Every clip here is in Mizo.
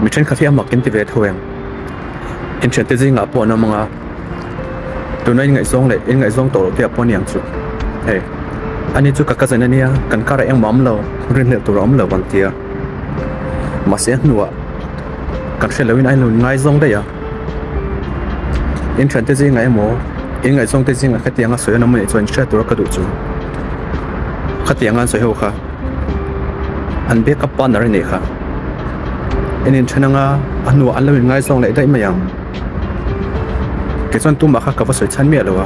Mi thenkhat hi a mak in ti ve tho em? Inthiante zingah pawh an awm ang a, tuna inngaihzawng leh inngaihzawng tawh loh te ah pawh a ni ang chu. Hei, ani chu ka cousin a nia, kan karah engmah awm lo, rinhlelh tur a awm lo an ti a. Mahse a hnuah kan hre loin a inlo ngaizawng daih a. Inthiante zingah emaw, inngaihzawng te zingah khatianga sawi an awm anih chuan inhriat tura ka duh chu. Khatianga an sawi ho kha. An backup partner a nih kha. En in then anga a hnuah an lo in ngaizawng leh daih mai ang. Kei chuan tumah kha ka va sawi chhan miah lo a.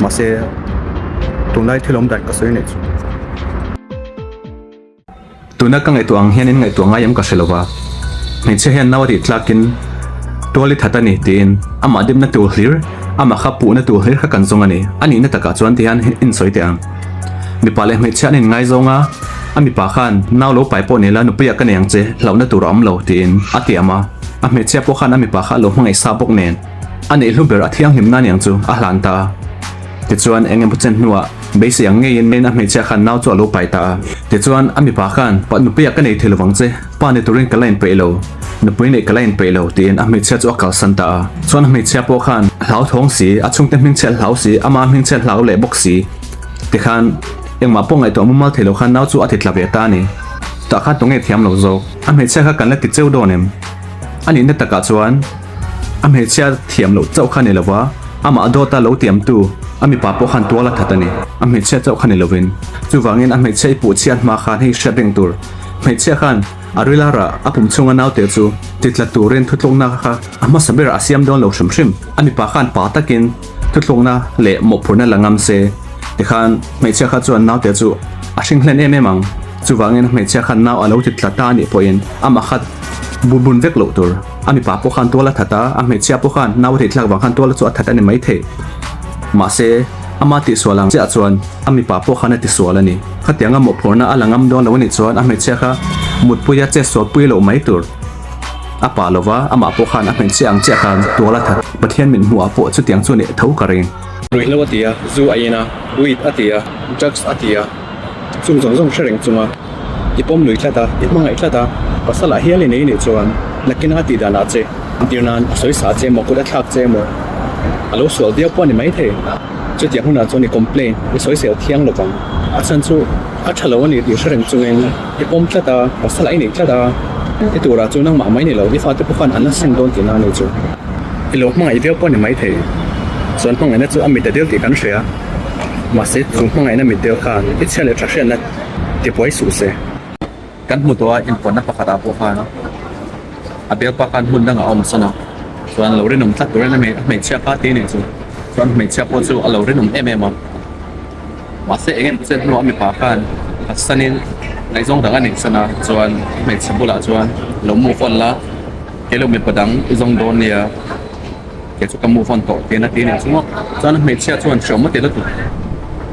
Mahse tunlai thil awm dan ka sawi anih chu. Tuna ka ngaihtuah ang hian in ngaihtuah ngai em ka hre lo va. Hmeichhia hian nau a tih tlakin tual i that a ni tiin amah dimna tur hlir, amah kha puhna tur hlir kha kan zawng a ni. A nihna takah chuan tihian in sawi teh ang. Mipa leh hmeichhia an inngaizawng a, a mipa khan nau lo pai pawh nila nupuiah ka nei ang che, hlauhna tur a awm lo tiin a tiam a, a hmeichhia pawh khan a mipa kha a lo hmangaih sa bawk nen a neih hlu ber a thianghlim na aniang chu a hlan ta a. Tichuan eng emaw chen hnuah beisei ang ngeiin a hmeichhia khan nau chu a lo pai ta a. Tichuan a mipa khan pa nupuiah ka nei thei lovang che, pa ni turin ka la inpeih lo, nupui neih ka la inpeih lo tiin a hmeichhia chu a kalsan ta a. Chuan a hmeichhia pawh khan hlauthawng si, a chhungte hmingchhiat hlau si, ama hmingchhiat hlau leh bawk si. Tikhan, engmah pawh ngaihtuah mumal thei lo khan nau chu a ti tla ve ta a ni. Tah khan tunge thiam lo zawk? A hmeichhia kha kan la ti cheu dawn em? A nihna takah chuan a hmeichhia thiam loh chauh kha ni lova, amah dawta lo tiamtu a mipa pawh khan tual a that a ni. A hmeichhia chauh kha ni lovin. Chuvangin a hmeichhia i puh chhiat hma khan hei hriat reng tur. Hmeichhia khan a rila rah a pum chhunga naute chu ti tla turin thutlukna kha a hmasa berah a siam dawn lo hrim hrim. A mipa khan pa takin Thuthlukna leh mawhphurhna la ngam se, tikhan hmeichhia kha chuan naute chu a hring hlen em em ang. Chuvangin hmeichhia khan nau a lo ti tla ta a nih pawhin amah kha bun bun vek loh tur. A mipa pawh khan tual a that a, a hmeichhia pawh khan nau a tih thlak vang khan tual chu a that a ni maithei. Mahse, ama tihsual ang chiah chuan a mipa pawh khan a tisual a ni. Khatianga mawhphurhna a la ngam dawn lo a nih chuan a hmeichhia kha mutpuia chetsualpui loh mai tur. A pa lova, amah pawh khan a hmeichhia ang chiah khan tual a that. Pathian min hmuhah pawh chutiang chu nih tho ka ring. Ruihhlo a ti a, zu a in a, weed a ti a, drugs a ti a, chung zawng zawng hre reng chunga i pawm lui tlat a, i hmangaih tlat a, pasal ah hial i nei nih chuan nakin a tih danah che tir nan a sawi sa che emaw, kut a thlak che emaw, a lo sual viau pawh a ni maithei. Chutiang hunah chuan i complain, i sawisel thiang lovang. A chhan chu a tha lo a ni tih hre reng chungin i pawm tlat a, pasal ah i nei tlat a, i turah chu nangmah mai ni lo, i fate pawh khan an la sim dawn tihna a ni chu. I lo hmangaih viau pawh a ni maithei. Chuan hmangaihna chu a mit a dil tih kan hria. Mahse chu hmangaihna mit dil khan i chhia leh tha hriatna tibuai suh se. Kan hmu tawh a, inpuanna pakhatah pawh khan a bialpa khan hmun dangah a awm san a, chuan lo rinawm tlat turin a hmeichhia kha ti a nih chu, chuan hmeichhia pawh chu a lo rinawm em em a, mahse eng emaw chet hnuah mipa khan hasanin ngaihzawng dang a neih san a, chuan hmeichhe bulah chuan lo move on la, kei lo mipa dang i zawng dawn nia, kei chu ka move on tawh tiin a ti a nih chu maw, chuan hmeichhia chuan hreawm a ti lutuk,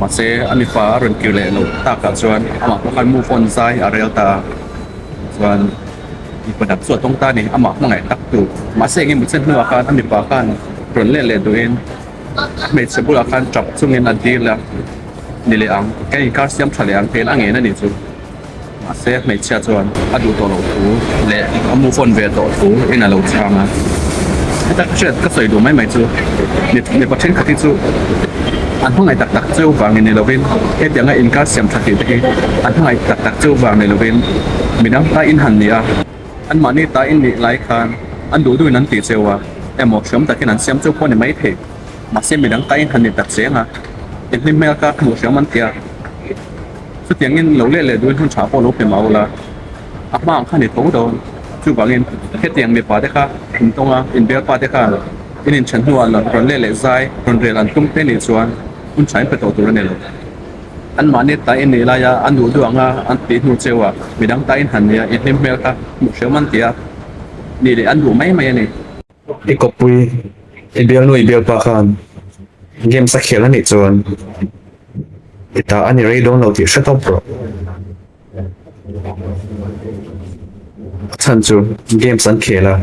mahse a mipa a rawn kir leh loh takah chuan amah pawh khan move on zai a rel ta a, chuan. Mipa dang chu a tawng ta a ni, amah hmangaih tak tu. Mahse eng emaw chen hnuah khan a mipa khan rawn let leh duhin a hmeichhe bulah khan tap chungin a dil a ni leh ang, kan inkar siam tha leh ang tiin a ngen a nih chu. Mahse hmeichhia chuan a duh tawh loh thu leh a move on ve tawh thu in a lo chhang a. Heta ka hriat ka sawi duh mai mai chu mipa thenkhat hi chu an hmangaih tak tak cheu vangin ni lovin hetianga inkar siam tha tih te hi an hmangaih tak tak cheu vang ni lovin midang ta in han ni a, anmahni ta in nih lai khan an duh duhin an tih cheu a, emaw hriam takin an siam cheu pawh a ni maithei. Mahse midang ta in han ni tak cheng a, inhlim hmel kha hmuh hriam an ti a, chutiangin lo leh leh duhin hun tha pawh lo pe mah ula. A hma ang kha ni tho dawn. Chuvangin hetiang mipa te kha intawng a, inbialpa te khan in inthen hnuah rawn leh leh zai, rawn rel an tum te nih chuan hun tha in pe tawh tur a ni lo. Anmahni ta in nih laia a nuh duh anga an tih hnu cheu a, midang ta in han nia i hlim hmel kha hmuh hreawm an ti a, nih leh an duh mai mai a ni. I kawppui, i bialnu i bialpa khan games a khel a nih chuan i ta a ni rei dawn lo tih hre tawp rawh. A chhan chu games an khel a,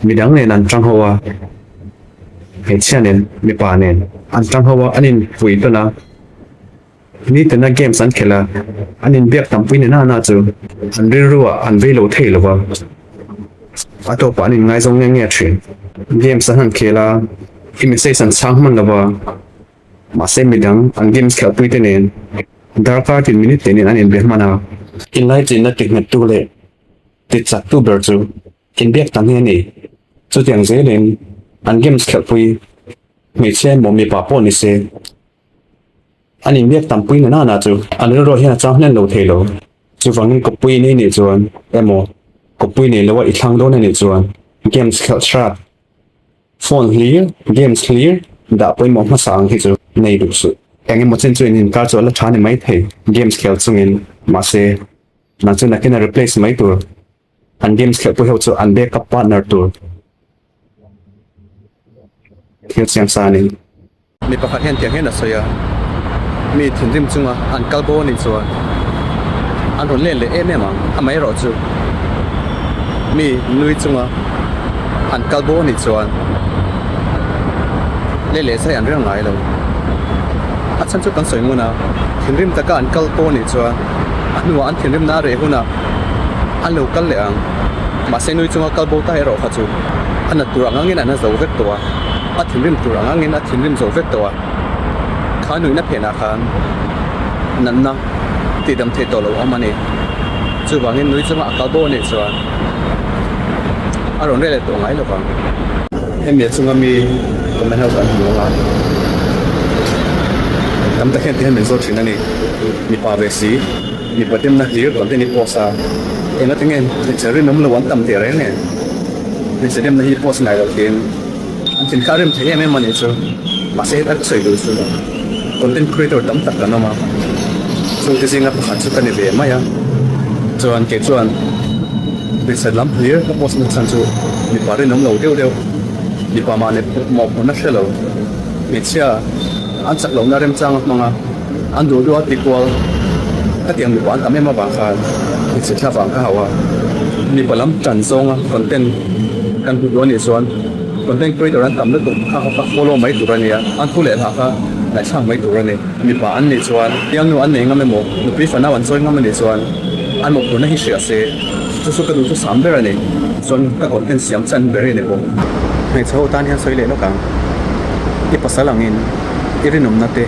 midang nen an tang ho a, hmeichhia nen mipa nen an tang ho a, an inpui tawn a. Nitina games an khelh a, an inbiak tampui ni nana chu an rilruah an vei lo thei lo va, a tawpah an inngaizawng nge nge thin. Games an han khel a, i message an chhang hman lo va, mahse midang an games khelhpui te nen darkar tin minute te nen an inbe hman a. Inlaichinna tinghettu leh tichaktu ber chu inbiak tam hi a ni. Chutiang zelin an games khelhpui hmeichhia emaw mipa pawh ni se, An inbiak tampui na nana chu an rilruah hian a chang hlen lo thei lo. Chuvangin kawppui nei nih chuan emaw kawppui nei loa i thlang dawn a nih chuan games khelh hrat, phone hlir, games hlir dah pawimawh hmasa ang hi chu nei duh suh. Eng emaw chen chu in inkar chu a la tha ni mai thei games khel chungin mahse nang chu nakin a replace mai tur an games khelh pui ho chu an backup partner tur thil chiang sa a ni. Mi pakhat hian tiang hian a sawi a, mi thinrim chunga an kal bo anih chuan an rawn let leh em em ang, amaherawh chu mi nui chunga an kal bo anih chuan let leh zai an reng ngai lo. A chhan chu kan sawi ngun a, thinrim taka an kal bo anih chuan a hnuah an thinrimna a reh hunah an lo kal leh ang, mahse nui chunga kal bo ta erawh kha chu a nat tur ang angin an la zo vek tawh a. A thinrim tur ang angin a thinrim zo vek tawh a, kha nuihna phenah khan natna tihdam theih tawh lo awm a ni. Chuvangin nui chunga a kal bo a nih chuan a rawn reh leh tawh ngai lo vang. Hemi a chunga mi comment ho kan hmu ang a, tam tak hian ti hian min zawt thin a ni. Mipa ve si, mipa demna hlir content i post a, engati nge hmeichhe rinawm lo an tam teh reng e? Hmeichhe demna hi post ngai lo thin. An thin kha a rem thei em em a nih chu. Mahse heta ka sawi duh chu content creator tam tak kan awm a, chungte zinga pakhat chu ka ni ve mai a. Chuan kei chuan hmeichhe lam hlir ka post na chhan chu mipa rinawm lo deuh deuh, mipa mahni mawhphurhna hre lo, hmeichhia an chak lohna remchang a hmang a, an duh duh a ti kual khatiang mipa an tam em avang khan hmeichhe thla vang ka hauh a. Mipa lam tan zawnga content kan hmu duh a nih chuan content creator an tam lutuk kha kha follow mai tur a nia, an thu leh hlah kha ngaihthlak mai tur a ni. Mipa an nih chuan bialnu an nei ngam emaw nupui fanau an chawi ngam a nih chuan an mawhphurhna hi hria se chu chu ka duh chu sam ber a ni. Chuan ka content siam chan ber hi a ni bawk. Hmeichhe ho tan hian sawi leh lawk ang, i pasal angin i rinawmna te,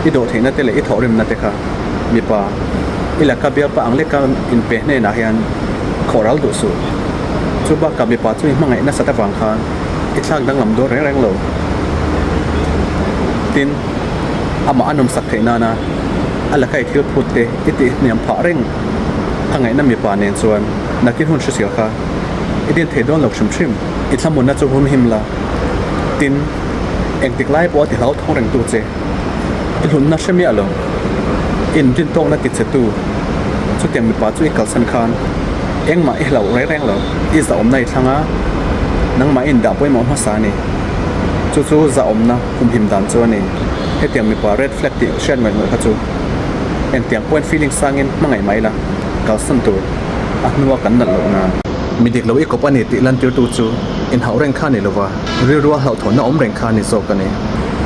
i dawhtheihna te leh i thawhrimna te kha mipa i laka bialpa ang leka inpe hnenah hian khawh ral duh suh. Chu bakah mipa chu i hmangaih nasat avang khan i thlak danglam dawn reng reng lo. Tin, amah a nawmsak theih nana a laka i thil phut te i tih hniam phah reng a ngaihna mipa nen chuan nakin hun hrisel kha i din thei dawn lo hrim hrim. I thlamunna chu hun him la. Tin, engtik lai pawh a ti hlauthawng reng tu che. I hlunna hre miah lo. I inrintawkna ti che tu. Chutiang mipa chu i kalsan khan engmah i hlauh reng reng lo. I zahawmna i thlang a, nangmah i indah pawimawh hmasa a ni. Chu chu zahawmna humhim dan chu a ni. Hetiang mipa red flag tih hriat ngaih ngawih kha chu engtiang pawhin feeling sangin hmangaih mai la, kalsan tur a hnua kan nalh loh nan. Mi dik lo i kawp a ni tih lantirtu chu inhauh reng kha a ni lova, rilrua hlauhthawnna awm reng kha a ni zawk a ni.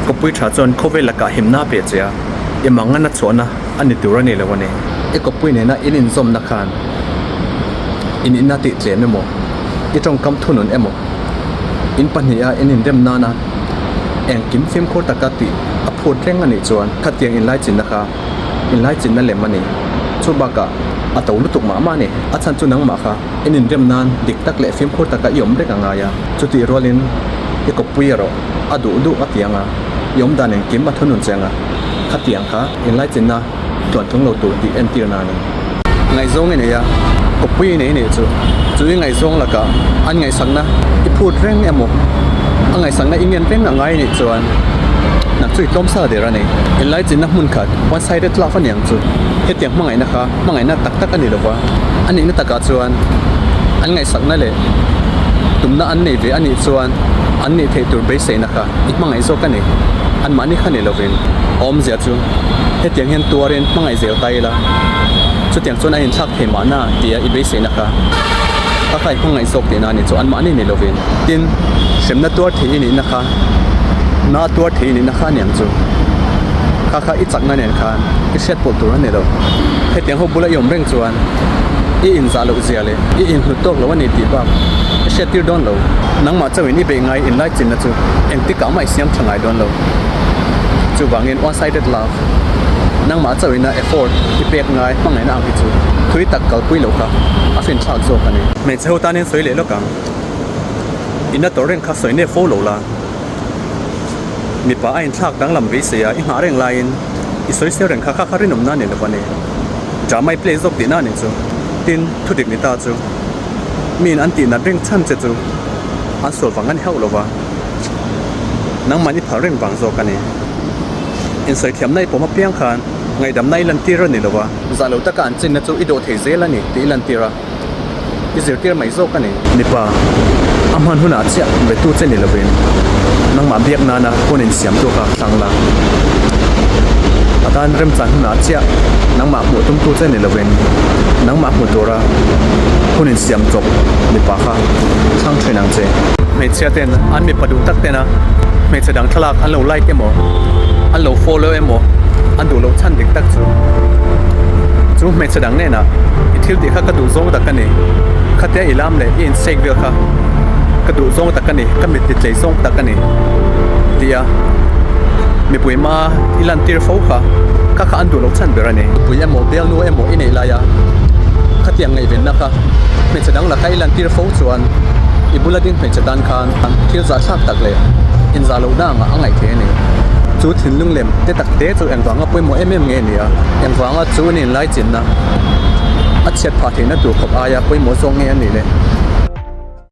Kawppui tha chuan khawvel lakah himna a pe che a, i mangana chhuahna a ni tur a ni lo a ni. I kawppui nena in inzawmna khan in ina tih tlem emaw, i tawngkam thunun emaw, in pahniha in inrem nana engkim fimkhur taka tih a phut reng a nih chuan khatiang inlaichinna kha inlaichinna lem a ni. Chu bakah a to lutuk mah mah a ni. A chhan chu nangmah kha in inrem nan dik tak leh fimkhur taka i awm reng a ngai a. Chutih rualin i kawppui erawh a duh duh a tiang a, i awm dan engkim a thunun che ang a. Khatiang kha inlaichinna tluan tlung lo tur tih entir na a ni. Ngaihzawng i nei a, kawppui i nei nih chu chu i ngaihzawng lakah an ngaihsakna i phut reng emaw a ngaihsakna i ngen reng a ngai nih chuan nang chu i tlawm sal der a ni. Inlaichinna hmun khat one sided love a ni ang chu. Hetiang hmangaihna kha hmangaihna tak tak a ni lova, a nihna takah chuan an ngaihsakna leh tumna an nei ve a nih chuan an nih theih tur beiseina kha i hmangaih zawk a ni. Anmahni kha ni lovin awmzia chu hetiang hian tuarin hmangaih zel ta ila, chutiang chuan a inthlak thei mahna tia i beiseina kha ka kha i hmangaih zawk tihna a ni chu anmahni ni lovin. Tin, hremna tuar thei i nihna kha na tuar thei i nihna kha a ni ang chu. Kha kha i chakna nen khan i hriat pawlh tur a ni lo. Hetiang ho bula i awm reng chuan i inzah loh zia leh i inhlut tawk lo a ni tih bak i hriat tir dawn lo. Nangmah chauhin i beih ngai inlai chinna chu engtikah mah i siam tha ngai dawn lo. Chuvangin one sided love, nangmah chauhin a effort i pek ngai hmangaihna ang hi chu thui tak kalpui loh kha a finthlak zawk a ni. Hmeichhe ho tanin sawi leh lawk ang. Ina tawrh reng kha sawi nep fo lo la. Mipa a inthlak danglam beisei a, i nghah reng laiin i sawisel reng kha kha kha rinawmna a ni lo a ni. Drama i play zawk tihna a ni chu. Tin, thudik ni ta chu. Miin an tih nat reng chhan che chu an sual vang a ni hauh lo va, nangman i phal reng vang zawk a ni. Insawithiamna i pawm apiang khan ngaihdamna i lantir a ni lo va. Zah lo taka an chinna chu i dawh thei zel a ni tih i lantir a. I zirtir mai zawk a ni. Mipa, a hman hunah chiah betu che ni lovin nangmah biak nana hun insiamtu kha thlang la. A tan remchan hunah chiah nangmah hmuh tumtu che ni lovin nangmah hmu tura hun insiam chawp mipa kha thlang thin ang che. Hmeichhia ten an mipa duh tak tena hmeichhe dang thlalak an lo like emaw, an lo follow emaw an duh loh chhan dik tak chu chu hmeichhe dang nenah i thil tih kha ka duh zawng tak a ni, khatia i lam leh i insek vel kha ka duh zawng tak a ni, ka mit ti tlei zawng tak a ni tia mipui hma i lantir fo kha kha kha an duh loh chhan ber a ni. Nupui emaw bialnu emaw i neih laia khatiang ngaihvenna kha hmeichhe dang laka i lantir fo chuan i bula ding hmeichhe tan khan thil zahthlak tak leh inzah lohna angah a ngaih thei a ni. Chu thinlung lem te tak te chu engvanga pawimawh em em nge ni a, engvanga chu an inlaichinna a chhiat phah theihna tur khawp aia pawimawh zawk nge a nih le?